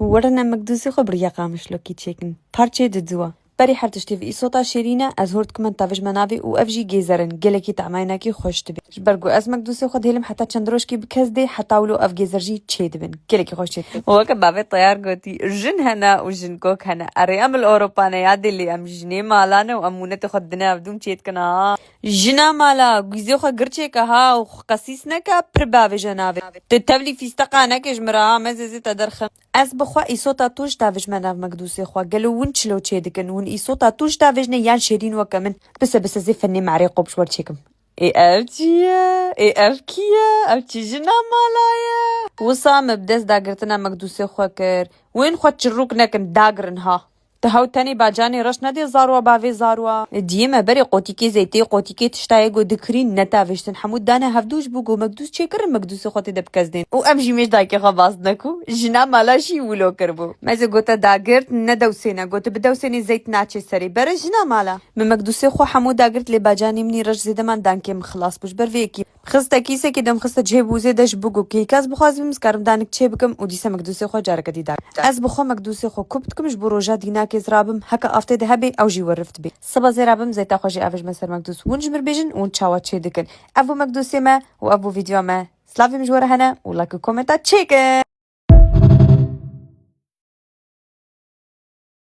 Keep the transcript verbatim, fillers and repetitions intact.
Werine mekdûsê xwe bi riya qamişlokî çêkin. Parçeyê diduwa. Berî her tiştî vî îsota şêrîn e, ez hûr dikim em tavêjime navê û ev jî gêzer in. Gelekî tamayînekî xweş dibe. Ji ber ku ez mekdûsê xwe dihêlim heta çend rojkî bi kes dê, heta wilo ev gêzer jî çêdibin. Gelekî xweş çêdibin. Weke bavê Teyar gotî, jin hene û jinkok hene. Erê, em li Ewropa ne yadê, lê em jinê mala ne û em mûnetê xwe didine hevdû em çêdikin ha. Jina mala, gwîzê xwe gir çêke ha û xwe qesîs neke, pir bavêje navê. Tu tevlî fîsteqa neke ji min re ha, me zêzê te derxim. Ez bi xwe îsota tu ji tavêjime nav mekdûsê xwe. Gelo win çilo çêdikin? Win îsota tu ji tavêjine yan şêrîn weke min? Bise, bise, zê fenê merê qop ji we çêkim. Ê ev çi ye? Ê ev kî ye? Ev çi jina mala ye? Wisa min bi dest dagirtina mekdûsê xwe kir. Wên xwe çirûk nekin, dagirin ha. Tu hew tenê bacanê reş nedê zarwa, bavê zarwa. Diyê me berê qotîkê zeytê, qotîkê tiştayê got dikirîn, netavêjtin. Hemû dane hevdû ji bo ku mekdûs çêkirin, mekdûsê xwe tê de bi kes dên. Û em jî mêj dayikê xwe baz neku. Jina mala jî wilo kiribû. Me zê gote dagirt, nedewsêne. Gote bidewsênê zeyt naçê serê. Bere jina mala. Min mekdûsê xwe hemû dagirt lê bacanê min î reş zêde man, dankê min xilas bû. Ji ber vê yekê xiste kîsekê, dem xiste cihê bûzê de ji bo ku kêyka ez bixwazim, ez karim danik çê bikim û dîsa mekdûsê xwe careke dî dagirt. Ez bi xwe mekdûsê xwe kup dikim ji bo roja dînakê ez rabim, heke aftê de hebe ew jî werif dibe. Siba zê rabim zeyta xwe jî avêjime ser mekdûs. Hûn ji min bêjin hûn çawa çê dikin. Ev bû mekdûsê me û ev bû vîdyoya me. Slavê min ji we re hene û like û komenta çêkin.